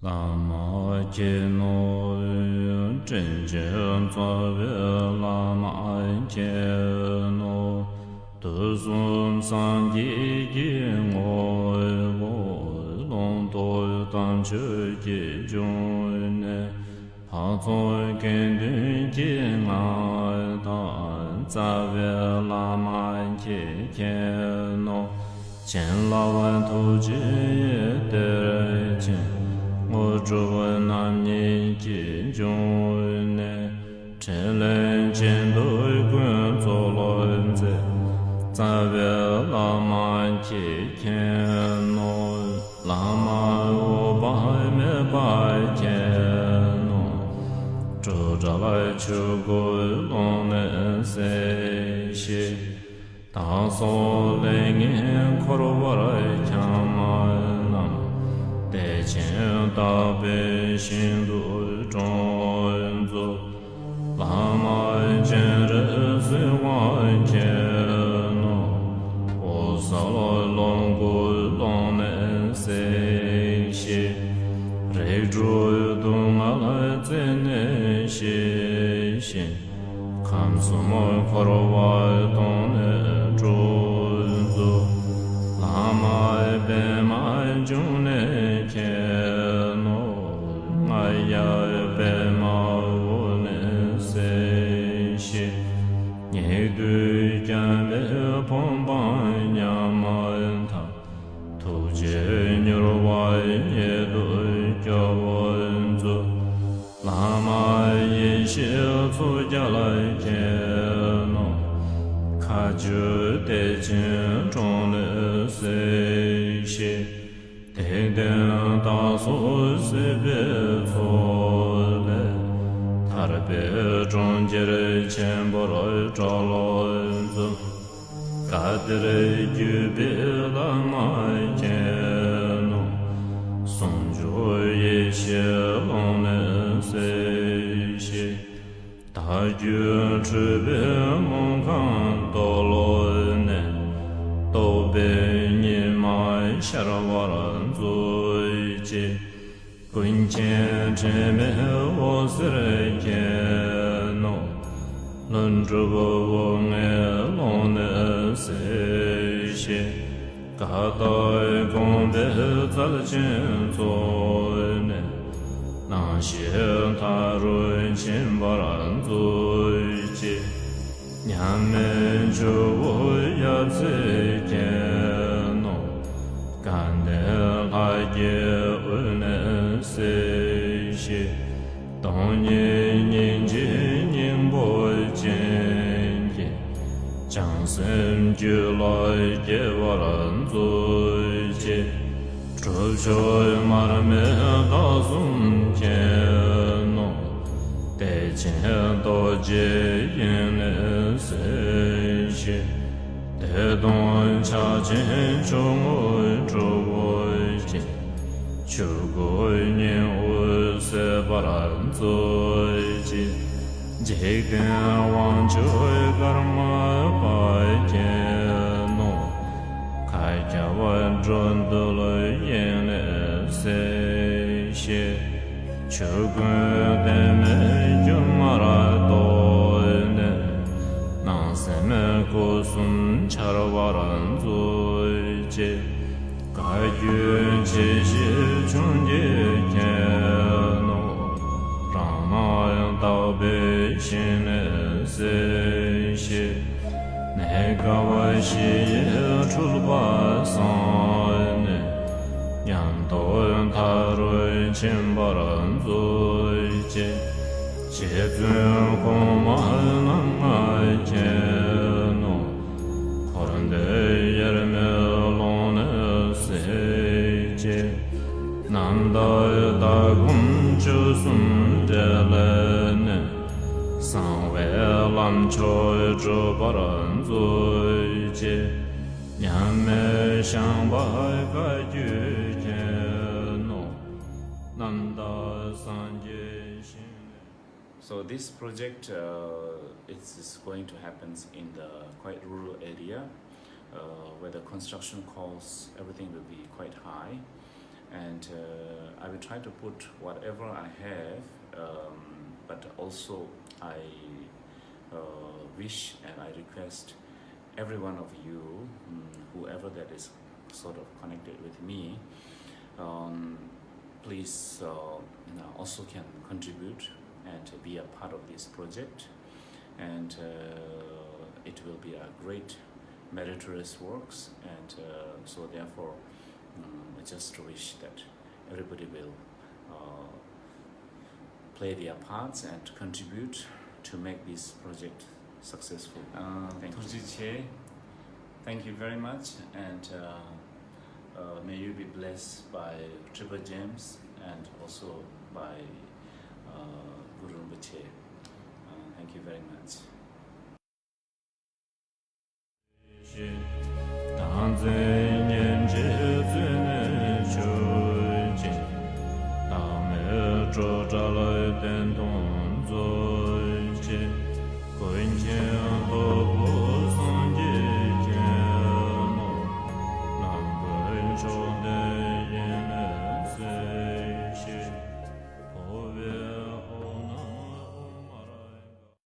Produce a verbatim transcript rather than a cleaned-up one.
བླ་མ་མཁྱེན་ནོ། དྲིན་ཅན་རྩ་བའི་བླ་མ་མཁྱེན་ནོ། དུས་གསུམ་སངས་རྒྱས་ཀྱི་ངོ་བོ། ལུང་རྟོགས་དམ་ཆོས་ཀྱི་འབྱུང་གནས། འཕགས་ཚོགས་དགེ་འདུན་གྱི་མངའ་བདག་རྩ་བའི་བླ་མ་ཁྱེད་མཁྱེན་ནོ། བྱིན་རླབས་ཐུགས་རྗེའི་གཏེར་ཆེན། དངོས་གྲུབ་རྣམ་གཉིས་ཀྱི་འབྱུང་གནས། ཕྲིན་ལས་ཅན་དུ་ཀུན་རྫོགས་ལོ་མཛད། རྩ་བའི་བླ་མ་ཁྱེད་མཁྱེན་ནོ། བླ་མ་འོད་དཔག་མེད་པ་མཁྱེན་ནོ། སྤྲོས་བྲལ་ཆོས་སྐུའི་ཀློང་ནས་གསལ་བྱེད། བདག་སོགས་ལས་ངན་འཁོར་བར་འཁྱམས་རྣམས། བདེ་ཆེན་བདག་པོས་ཤིན་ཏུ་དྲང་མཛོད། བླ་མ་སྤྱན་རས་གཟིགས་དབང་ཁྱེད་ནོ། འོད་གསལ་ལོངས་སྐུའི་ཀློང་ནས་གསལ་བྱེད། རིགས་དྲུག་སྡུག་བསྔལ་རྩད་ནས་ཞི་ཞིང་། ཁམས་གསུམ་འཁོར་བ་དོང་ནས་སྒྲོལ་མཛོད། བླ་མ་པདྨ་འབྱུང་གནས་མཁྱེན་ནོ། རྔ་ཡབ་པདྨ་འོད་ནས་གསལ་བྱེད། སྙིགས་དུས་སྐྱབས་མེད་ཕོངས་པ་ཉམས་དང་། ཐུགས་རྗེས་མྱུར་བར་ཉིད་དུ་སྐྱོབ་མཛོད། བླ་མ་ཡེ་ཤེས་མཚོ་རྒྱལ་མཁྱེན་ནོ། མཁའ་སྤྱོད་བདེ་ཆེན་གྲོང་ནས་གསལ་བྱེད། སྡིག་ལྡན་དག་སོགས་སྲིད་པའི་མཚོ་ལས། ཐར་པའི་གྲོང་ཁྱེར་ཆེན་པོར་གྲོལ་མཛོད། བཀའ་གཏེར་བརྒྱུད་པའི་བླ་མ་མཁྱེན་ནོ། ཟུང་འཇུག་ཡེ་ཤེས་ཀློང་ནས་གསལ་བྱེད། བདག་རྒྱུད་འཁྲུལ་པའི་མུན་ཁང་རྡོ་ལོག་ནས། རྟོག་པའི་ཉི་མ་ཤར་བར་མཛོད་ཅིག། ཀུན་མཁྱེན་དྲི་མེད་འོད་ཟེར་མཁྱེན་ནོ། ལྷུན་གྲུབ་དབུ་ལྔའི་ཀློང་ནས་གསལ་བྱེད། ད་ལྟ་དགོངས་པའི་རྩལ་ཅན་ཚོགས་ནི། སྣང་ཞེན་མཐའ་རུ་ཕྱིན་པར་མཛོད་ཅིག། མཉམ་མེད་ཆུ་བོ་ཡབ་སྲས་ཀྱི་ནོར། དགའ་ལྡན་ལྷ་བརྒྱའི་དབུས་ནས་གསལ་ཞིང་། སྟོང་ཉིད་སྙིང་རྗེའི་སྙིང་པོ་ཅན་གྱི། བྱང་སེམས་རྒྱུད་ལ་སྐྱེ་བར་མཛོད་ཅིག། གྲུབ་མཆོག་མར་མེ་མདའ་གསུམ་གྱི་ནོར། བདེ་ཆེན་རྡོ་རྗེ་དབྱིངས་ནས་གསལ་ཞིང་། བདེ་སྟོང་ཆགས་ཆེན་ཆུ་བོ་གྲུབ་པོ་ཅན། ཆོས་སྐུ་སྙིང་དབུས་གསལ་བར་མཛོད་ཅིག། འཇིག་རྟེན་དབང་ཕྱུག་ཀརྨ་པ་ཀྱི་ནོར། མཁའ་ཁྱབ་འགྲོ་འདུལ་དབྱིངས་ནས་གསལ་ཞིང་། ཆོས་ཀུན་གཏད་མེད་སྒྱུ་མར་རྟོགས་ནས། སྣང་སེམས་སྐུ་གསུམ་འཆར་བར་མཛོད་ཅིག། བཀའ་བརྒྱུད་ཆེ་བཞི་འཕྱོངས་རྒྱས་ཀྱི་ནོར། རང་སྣང་དག་པའི་ཞིང་ནས་གསལ་ཞིང་། གནས་སྐབས་གཞི་ཡི་འཁྲུལ་པ་སངས་ནས། ཉམས་རྟོགས་མཐའ་རུ་ཕྱིན་པར་མཛོད་ཅིག། རྗེ་བཙུན་གོང་མ་རྣམ་ལྔ་མཁྱེན་ནོ། འཁོར་འདས་དབྱེར་མེད་ཀློང་ནས་གསལ་བྱེད། རྣམ་དག་ལྟ་སྒོམ་སྤྱོད་གསུམ་འབྲེལ་ནས། གསང་བའི་ལམ་མཆོག་བགྲོད་པར་མཛོད་ཅིག། མཉམ་མེད་ཤངས་པ་བཀའ་བརྒྱུད་མཁྱེན་ནོ། རྣམ་དག་སངས་རྒྱས་ཞིང་ནས། So this project, uh, it's, is going to happen in the quite rural area, uh, where the construction costs, everything will be quite high. And, uh, I will try to put whatever I have, um, but also I, uh, wish and I request every one of you, mm, whoever that is sort of connected with me, um, please, uh, you know, also can contribute and be a part of this project. And, uh, it will be a great meritorious works. And, uh, so therefore, um, I just wish that everybody will, uh, play their parts and contribute to make this project successful. Uh, thank you. ཐུགས་རྗེ་ཆེ། Thank you very much, and, uh, uh, may you be blessed by Triple Gems and also by, uh, Guru Rinpoche. Uh, thank you very much. བདག་འཛིན་ཉེན་བྱེད་བཙོན་ནས་ཆོད་ཅིང་། བདག་མེད་སྤྲོས་བྲལ་གཏན་མཐོང་མཛོད་ཅིག། ཀུན་མཁྱེན་སྟོབས་པོ་